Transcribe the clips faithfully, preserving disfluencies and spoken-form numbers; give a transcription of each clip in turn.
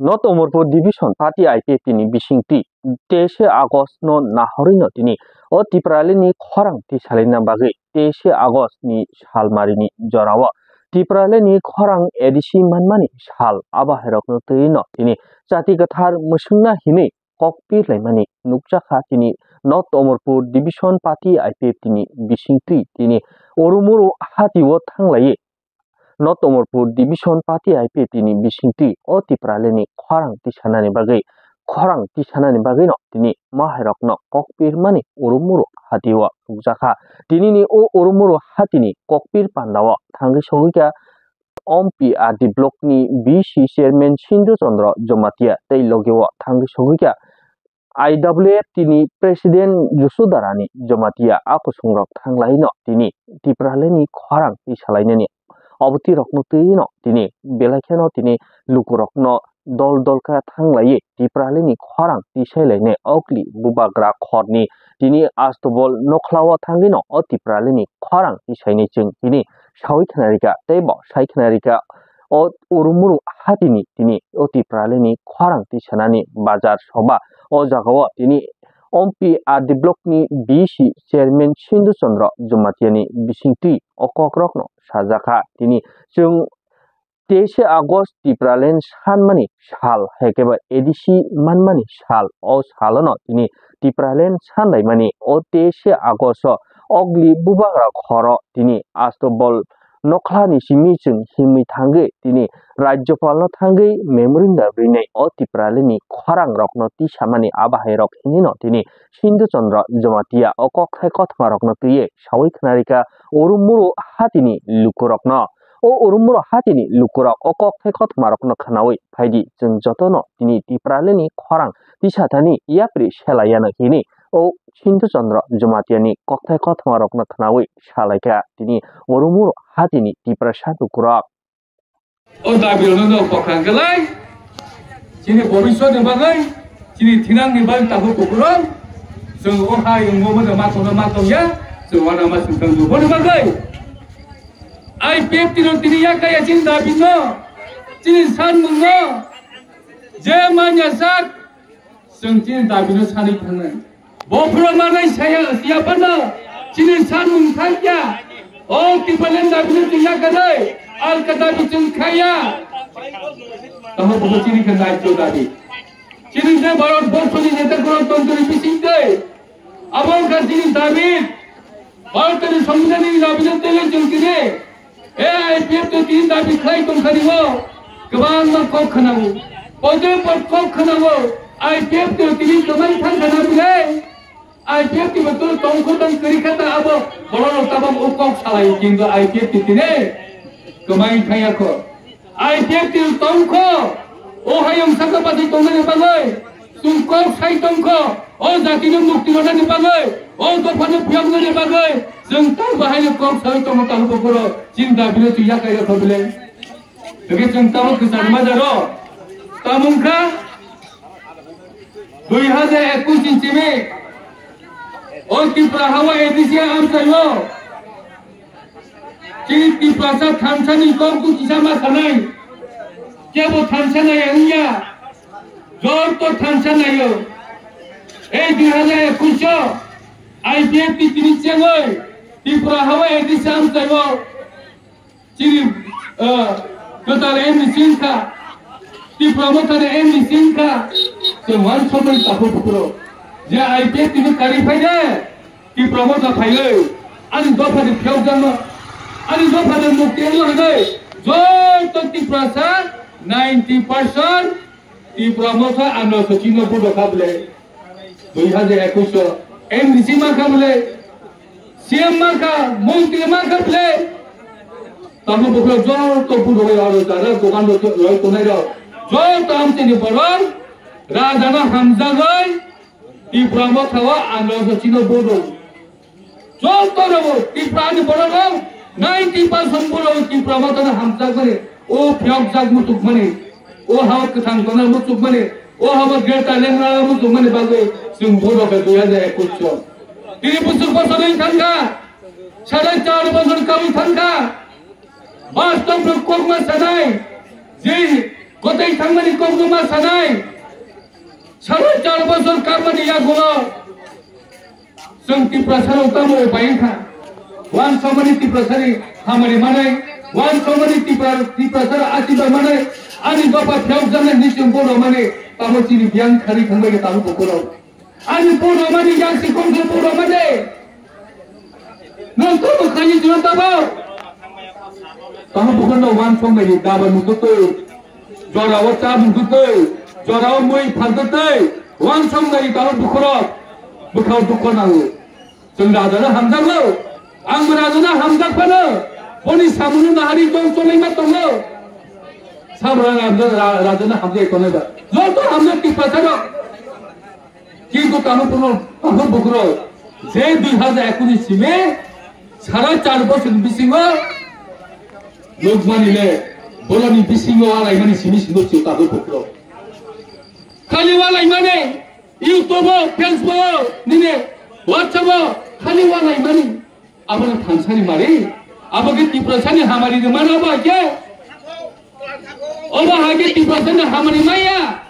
North Omorpur Division Party I P F T ni bisingtwi teise August no nahorwi no tini o Tipraland ni khorang tisalaina bagwi teise August ni salmari ni jorao Tipraland ni khorang A D C manmani sal, abo hai rokno twi no tini chati kwthar mwswngna hinwi kok pir laimani nukjakha tini North Omorpur Division Party I P F T ni bisingtwi tini orumuru hatio thanglaiwi North Omorpur Division Party I P F T ni bisingtwi o Tipraland ni khorang tisanani bagwi, khorang tisanani bagwi no tini mahairokno kok pirmani orumuru hatio nukjakha. Tinini o orumuru hatini kok pir pandao thangwi sogwikha Ompi R D block ni V C chairman Sindhu Chandra Jamatia tei logeo thangwi sogwikha I W F T ni president Josudarani Jamatia a kusungrok thanglaino tini Tipraland ni khorang tisalainani obotirokno twi no tini belai kheno tini lukurokno dol dol khe thanglaiwi Tipraland ni khorang tisailainai okli bubagra khorni tini astobol nokhlao thangwino o Tipraland ni khorang tisainai chwng tini sawi khnarikha tei bo sai khnarikha o urumuru hatini tini o Tipraland ni khorang tisanani bazar soba o jagao tini Ompi R D block ni V C chairman Sindhu Chandra Jamatia ni bisingtwi o kokrokno sajakha tini chwng teise August Tipraland sanmani sal, hai khe ba A D C manmani sal. O salono tini Tipraland sanlaimani o teise August o okli bubagra khoro tini astobol nokhlani simi chwng himwi thangwi tini Rajyapalno thangwi memorandum rinai o Tipraland ni khorang rokno tisamani abahairok hinino tini Sindhu Chandra Jamatia o kokthai kothoma rokno twiwi sawi khnarikha urumuru hatini lukurokno. O urumuru hatini lukurok o kokthai kothoma rokno khnawi phaidi chwng jotono tini Tipraland ni khorang tisathani yapri selaiyano hini o Sindhu Chandra Jamatia ni kokthai kothoma rokno khnawi salaikha tini urumuru hatini Tiprasa lukurok. O dabi rokno no kwkhwrang khlai, chini bobiswt ni bagwi, chini thinang ni bagwi tabuk kukurok, chwng o hai wngmo ma tongma tongya, chwng uanama swngchang tongbo ni bagwi. I P F T no tini yakaya chini dabi no, chini sanmung no, je manya sak, chwng chini dabi no sanwi thangnai. Bophuro manai saya siya phano chini sanmung thangya. O Tipraland dabi no chwng yakarwi, alka dabi chwng khaya. Tamo bobo chini khe naikhe dabi. Chini je Bharat borso ni neta gwnotantri bisingtwi. Abo wngkha chini dabi. Bharatni Songbidanni dabi no tele chwng tini A I P F T tini dabi khlai tongkha ni o kwbangma kok khwnao. Podre pod kok khwnao. I P F T tini kwmai thangkha na bwle? I P F T bo tong tongkho tong kwrwi kha ta abo borok rok tabok o kok salai kintu I P F T tini kwmai thangya kho. I P F T tongkho, o hayung saka basi tongnani bagwi, chwng kok sai tongkho, o jatino mukti rwnani bagwi, o dophano phiyoknani bagwi, chwng tang bahaino kok sai tongo tamo bokhoro, chini dabino chwng yakai rokho bile. Hwnkhe chwng tamo kwchangma jaro, tamo wngkha, dui hajar ekush ni simi, o Tripura hawa A D C amchaio, Chini Tiprasa thansa ni kok tu kisa ma sanai. Kebo thansa nai wngya. Joto thansa naio. Ei dui hajar ekush o I P F T tini chengoi Tripura hawa A D C amchaio. Chini, ah, kwtal M D C wngkha. Tripura Motha ni M D C wngkha. Chwng uansukmani takhuk bukhuk rok. Je I P F T ni kari phai de. Tipra Motha phaiwi ani dopha ni phiyokjakno, ani dopha ni mukti wngno hwnwi joto Tiprasa ninety percent Tipra Motha ano sochino bodo kha bwle. Dui hajar ekush o M D C ma kha bwle, C M ma kha, montri ma kha bwle. Tamo bukhuk joto bodo bai aro jara dokan rok roi tongnai rok joto amchini borok rajano hamjagwi Tipra Motha o ang rok chino bodo. Joto rok Tipra ni borok rok ninety percent borok Tipra Motha no hamjak mani, o phiyok jak muchuk mani, o ha kwthang tona muchuk mani, o ha greater lengra muchuk mani bagwi chwng bodo khe dui hajar ekush chwng. Tini bwswk bosor wng thangkha, sare char bosor kawi thangkha. Bastop rok kokma sanai, je Kwtwi thangmani kokno ma sanai. Sara char bosor kammani yagulo. Chwng Tiprasarok tamo upai wngkha? Wansokmani Tiprasani hamari manai, wansokmani Tipra-, Tiprasara asiba manai, ani bapa phiyok janai ni chwng bono mani, tamo chini biyang khari thangbai tamo bokorok. Ani bono mani yang si kongkha bono mani. Nang tamo khani jino tamo. Tamo bokorno wansokmani daba nukutwi, jorao cha nukutwi, jorao mui phantutwi, wansokmani tamo bokorok. Bwkhao dukho nango. Chwng rajano hamjakgo, angbo rajano hamjak phano, boni samungno nahari tong cholaima tongo. Samrang rajano, ra-, rajano hamjak tongnai ba. Joto hamjak Tiprasarok. Kintu tamo kuno, tamo bukro, je dui hajar ekus ni simi, sara char bosor ni bisingo, nukmani le, bolani bisingo alaimani simi simi tamo bukro. Khali alaimani, YouTube o, Facebook o, nini WhatsApp o khali wanaimani. Abono thansani mari. Abo khe Tiprasani hamari rwmano abo hai khe. Obo hai khe Tiprasani hamari maya.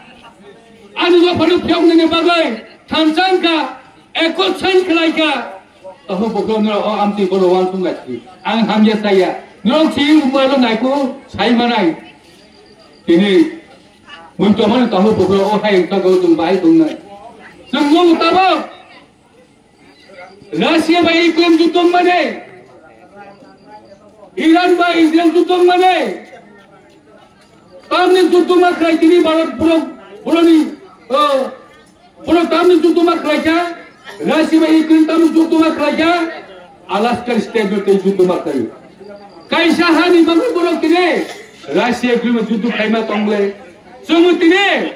Ani bo phano phiyoknani bagwi thansa wngkha, ekko sign khlaikha. Taho bokro niro o amtwi bono wansuk naikha. Ang hamya saya. Nirok si mobile o naikhu sai manai. Tini Mui tomani tahu bukro o hai wngkha go chwng bahai tongnai. Chwng nung tabok Russia bai Ukraine juddo wngmani, Iran bai Israel juddo wngmani, tamni juddo ma khlai tini Bharat borok, boroni, o, borok tamni juddo ma khlaikha, Russia bai Ukraine tamni juddo ma khlaikha, Alaska state no tei juddo ma khlai. Kaisa hani bagwi borok tini Russia Ukraine juddo khlaima tongle. Chwng tini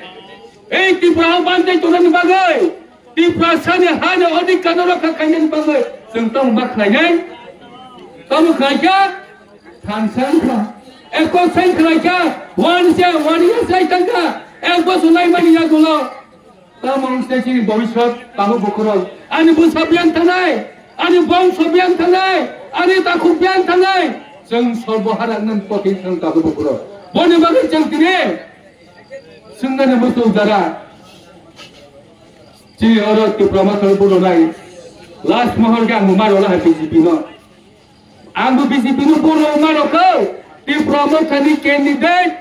ei Tripura o bantai tongnani bagwi, Tiprasani hani odhikar no rokha khainani bagwi chwng tamo ma khlainai? Tamo khlaikha? Thansa wngkha. Ekko sign khlaikha, one se, one year sai thangkha, ek bosor naimani yagulo. Tamo wngse chini bobiswt tamo bukhurok. Ani bwsa biyang thanai, ani bongso biyang thanai, ani takhuk biyang thanai. Chwng sorbo haraknani kothai thang tamo bukhurok. Boni bagwi chwng tini Swngnani muchung jara. Chini oro Tipra Motha rok bono nai. Last mohor khe ang bo maro la hai B J P no. Ang bo B J P no bono maro kho. Tipra Motha ni candidate.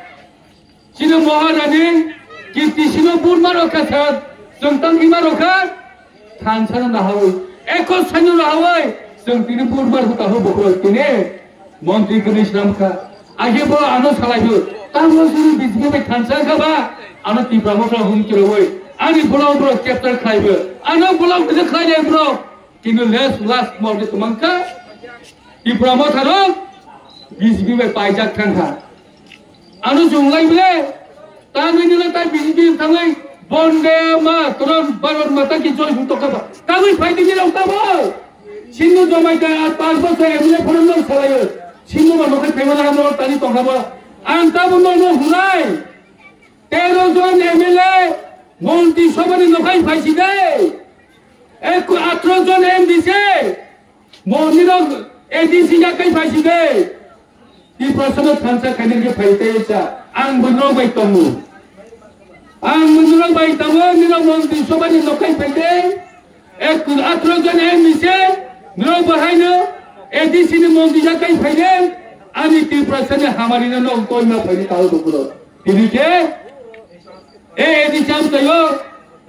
Chini Maharani Kirti Singh no bur maro kha sir. Chwng tang hi maro kha. Thansa no nahawi. Ekho sanyo nahawi. Chwng tini bur mar huta ho bokro tini. Montri kwrwi swnam kha. Aje bo ano salaibo. Tamo sini B J P bai thansa kha ba. Ano Tipra Motha hum kirowi. Ani bolong bro capture khlaibo. Ano bolong kisa khlainai bro. Kintu last, last mo de tumang kha. Tipra Motha ro B J P bai paijak thang kha. Ano chwng lai bole, ta nini le ta B J P thangai, Bonde Mataram, Bharat Mata Ki Jai hwn tokha ba. Tabwi phai tini rok tabo. Sindhu Jamatia a panch bosor M L A phone no salayo. Sindhu ba nokhai phaima na hamno tani tongkha ba. Ang tabo no no hunai. Tero jon M L A, Montri Sabha ni nokhai phaisi dai. Ek atro jon M D C. Mo nirok A D C yakai phaisi de. Tiprasa no thansa khainai khe phai tei cha. Ang bo norok bai tongo. Ang bo norok bai tongo, nirok Montri Sabha ni nokhai phai de. Ek atro jon M D C, norok bo haino A D C ni Montri yakai phai de. Ani Tiprasa ni hamari no nok koi ma phai de tao dokuro. Tini khe, e A D C am tayo.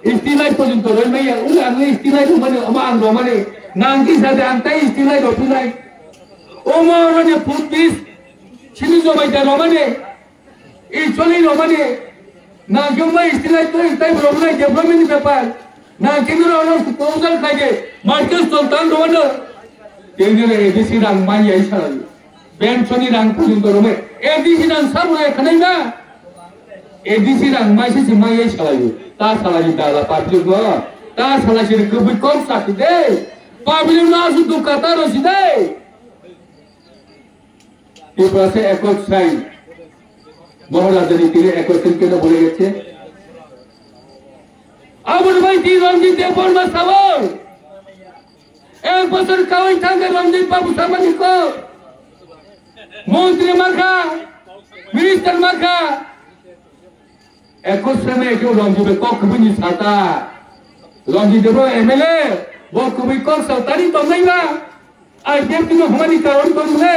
Istilai porjonto roi maya, ula ang istilai romani, ama ang romani, nang ki sade ang tai istilai ro pilai. Omo roni food bis, sini jo bai da romani, i choli romani, nang ki ma istilai to tai romani development ni bepar, nang ki ro ro proposal khai de, market sultan romani, tengere A D C rang maya isara. Pension ni rang porjonto romwi, A D C rang sabo ya khanai na? A D C rang mai se se mai ya salai. Ta salai ni dala public no. Ta salai se kubui kom sakhi de. Public no asu dukha ta ro si de. Tiprasa ekot sign. Maharaja ni tire ekot sign keno bole getse. Aboni bai di Ranjit Debbarma sabo. Ek bosor kawi thangkhe Ranjit Babu samani ko. Montri makha, minister makha. Ekus seme ekeu Ranjit bai kok kubui ni sata. Ranjit Debbarma M L A, bo kubui kok sa tari tongnai ba. I P F T no humani karon tong le.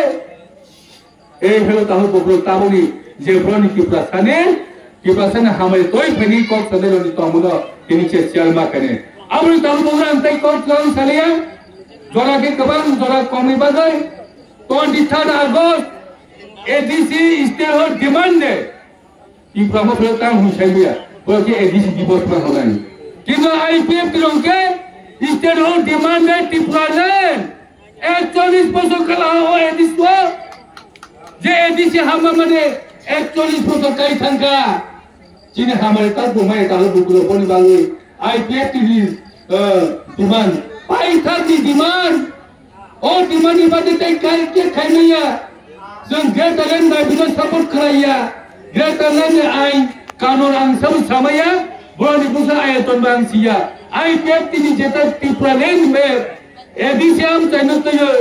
Ei helo tahu bokro taboni je broni Tiprasa ni, Tiprasa ni hamari toi phani kok sa de roni tongmo no tini che sial ma kane. Aboni tahu bokro ang tai kok sa saliya. Jora ke kabang jora komi bagai. Twenty third August, A D C statehood demand de. Tipra mo phela tang hwn sai buya. Bo khe A D C divorce ma hwnani. Kintu I P F T rok khe statehood demand de Tipraland. Ekchollis bosor khala o A D C o. Je A D C hamma mane ekchollis bosor kai thangkha. Chini hamare ta bumai ta bukuro boni bagwi I P F T ni, eh, demand. Paithak ni demand. O demand ni bagwi tei kai khe khaimaya. Chwng Greater Land bai bino support khlaiya. Greater Land ni ain kanun ang sabo samaya. Boroni busa ayaton ba ang siya. I P F T ni jeta Tipraland map. A D C amchaino twiwi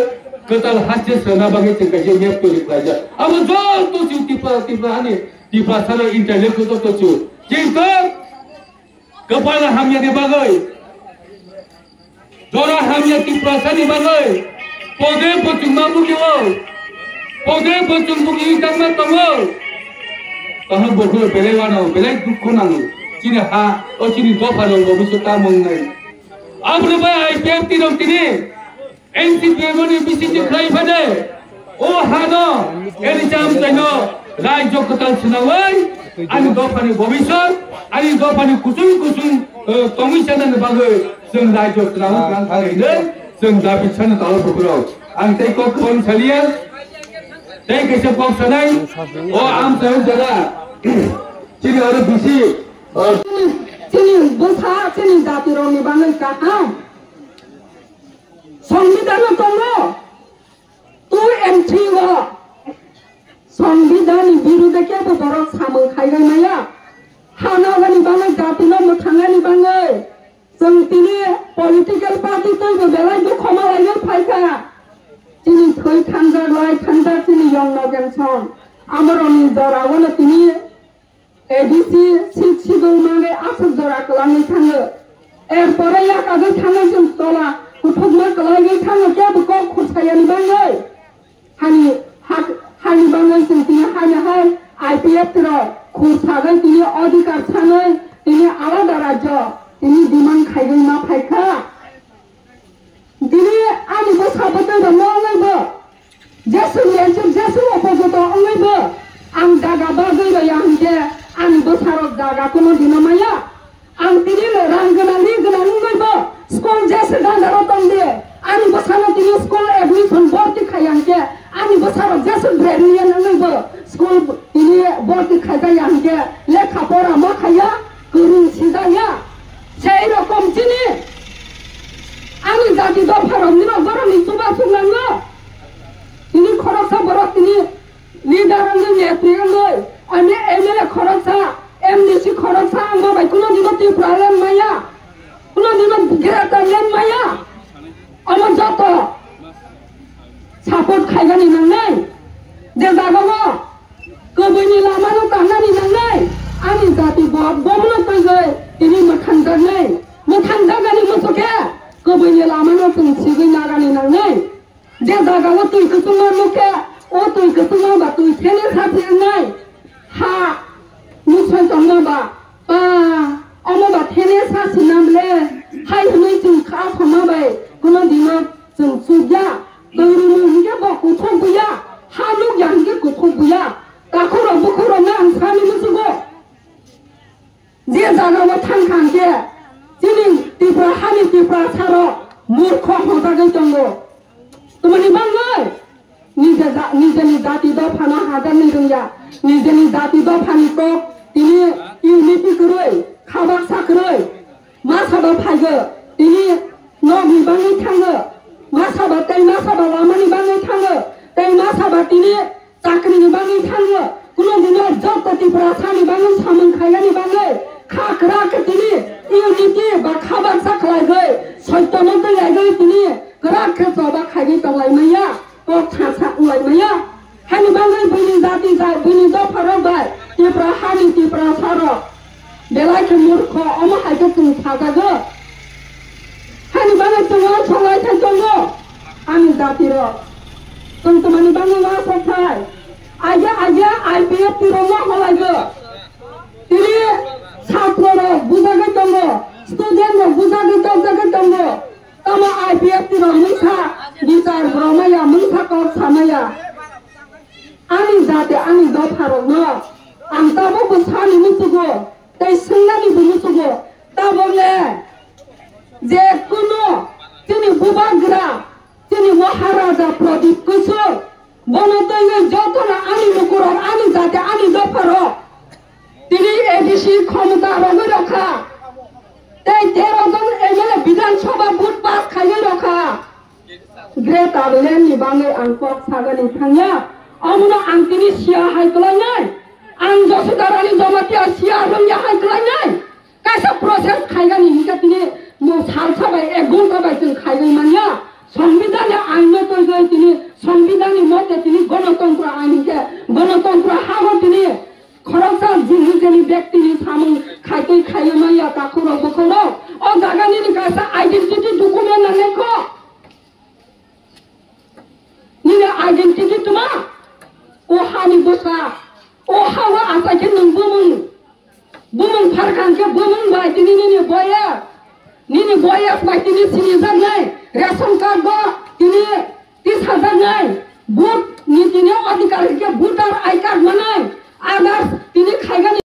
kwtal haste srwna bagwi chwng kaisa map twi khlaijak. Abo joto chwng Tipra, Tipra hani, Tiprasano internet joto chwng. Kintu kwpal hamyani bagwi, jora hamya Tiprasani bagwi, pode pochwngma bugio, pode pochwng bugi tangma tongo. Tahok bo belai wano, belai dukho nango. Chini ha, o chini dopha rok bo bisu tamung nai. Aboni bai I P F T rok tini N C P M ni bisi je khlai phade. O hano, eri cham chaino, rajyo kwtal swnawai, ani dophani bobiswt, ani dophani kusung kusung, eh, tongwi chanani bagwi, chwng rajyo swnawai kang khanai hinwi, chwng dabi chano talo bukurok. Ang tei kok kwbang saliya, tei kaisa kok sanai, o amchaio jora, chini oro bisi, eh, chini, chini bwsa, chini jatirokni bagwi kaham. Songbidan no tongo. Two and three o Songbidan ni birude kebo borok samung khaiwi maya. Hanagani bagwi, jatino mwthangani bagwi. Chwng tini political party twibo belai dukho malaiwi phaikha. Chini thwi thangjak, lai thangjak chini yong nogen song. Amoroni jorao no tini A D C seat sidung mangwi aswk jora kwlangwi thango. Erpore yakagwi thangwi chwng tola kuthukma kwlaiwi thango kebo kok khursayani bagwi. Hani hak, hani bagwi chwng tini haino hai I P F T rok khursagwi tini odhikar sanwi tini alada rajyo tini demand khaiwi ma phaikha. Tini ani bwsa bwtwi rok no wngwi bo Jesu ni answer, Jesu opposite o wngwi bo ang jaga bagwi rw ya hinkhe ani bwsa rok jaga kuno dino maya. Ang tini le rang gwnang ri gwnang wngwi bo school Jesu ganda ro tong de, ani bwsa no tini school admission borti khai ya hinkhe ani bwsa rok Jesu graduate wngwi bo school tini borti khai ja ya hinkhe lekha pora ma khaiya. Kwrwng sijak ya. Sei rokom chini ani jati dopha rok ni rok borok ni chuba chuk nango. Tini khoroksa borok tini leader wngwi netri wngwi ani M L A khoroksa, M D C khoroksa ang bo bai kuno dino Tripura land maya. Kuno dino Greater land maya. Omo joto support khaigani nangnai. Je jaga o Kwbwini lamano tangnani nangnai, ani jati bo-, bomono twiwi tini mwthangjaknai. Mwthangjaknani muchukhe kwbwini lamano chwng sigwi nagani nangnai. Je jagao twi kwchwngma nukhe, o twi kwchwngma ba twi thene sachi wngnai. Ha, musai tongma ba, pa, omo ba thene sachi nam le, hai hwnwi chwng kha thoma bai, kuno dino Chwng chukya, twi rwmung hinkhe bo kuthuk buya, ha nukya hinkhe kuthuk buya. Takhukrok bukhukrokno ang sani muchugo. Je jagao thangkha hinkhe chini Tipra hani Tipra sarok murkho hojagwi tongo. Twmani bangwi nijeni jati dophano hajakni rwngya, nijeni jati dophani kok tini unity kwrwi, khabaksa kwrwi. Masa ba phaigo, tini nokni bagwi thango. Masa ba tei masa ba lamani bagwi thango. Tei masa ba tini chakrini bagwi thango. Kuno dino joto Tiprasani bagwi samung khaiyani bagwi kha kwrak khe tini unity ba kha baksa khlaigwi soitono twilaigwi tini kwrak khe choba khaigwi tonglaimaya. Kok thansa wnglaimaya. Hani bagwi buini jati ja-, buini dopharok bai Tipra hani Tiprasarok Belai khe murkho, omo hai khe chwng sajago. Hani bagwi chwng uansuk lai thai tongo ani jati rok. Chwng twmani bagwi uansuk thai. Aija aija I P F T rok no holaigo. Tini chhatro rok bujagwi tongo, student rok bujagwi tokjagwi tongo. Tamo I P F T rok mungsa bichar borok maya, mungsa kok samaya. Ani jati, ani dopha rokno ang tabukbo sani muchugo, tei swngnani bo muchugo. Tabokle je kuno chini bubagra, chini Maharaja Pradip Kishore, bono twiwi jotono ani lukurok, ani jati, ani dopharok tini A D C khomota rogwi rokha. Tei tero jon M L A Bidhan Sabha vote pass khaiwi rokha. Greater Land ni bagwi ang kok sagani thangya. Omono ang tini siya hai kwlainai. Ang Josudarani Jamatia siya rwngya hai kwlainai. Kaisa process khaigani hinkhe tini mo salsa bai ek ghonta bai chwng khaiwi manya. Songbidanni aino twiwi tini songbidanni mote tini gonotontro ain hinkhe gonotontro hago tini khoroksa jini jeni bektini samung khaitwi khaiwi manya takhurok bukhukrok. O jaga nini kaisa identity document nangnai kho. Nini identity tuma? O hani bwsa, o ha-o achai khe nwng bumung, bumung pharkha hwnkhe bumung bai tini nini boyes, nini boyes bai tini sinijaknai, ration card bo tini tisajaknai, vote ni tini adhikar hwnkhe voter I card manai, others tini khaigani.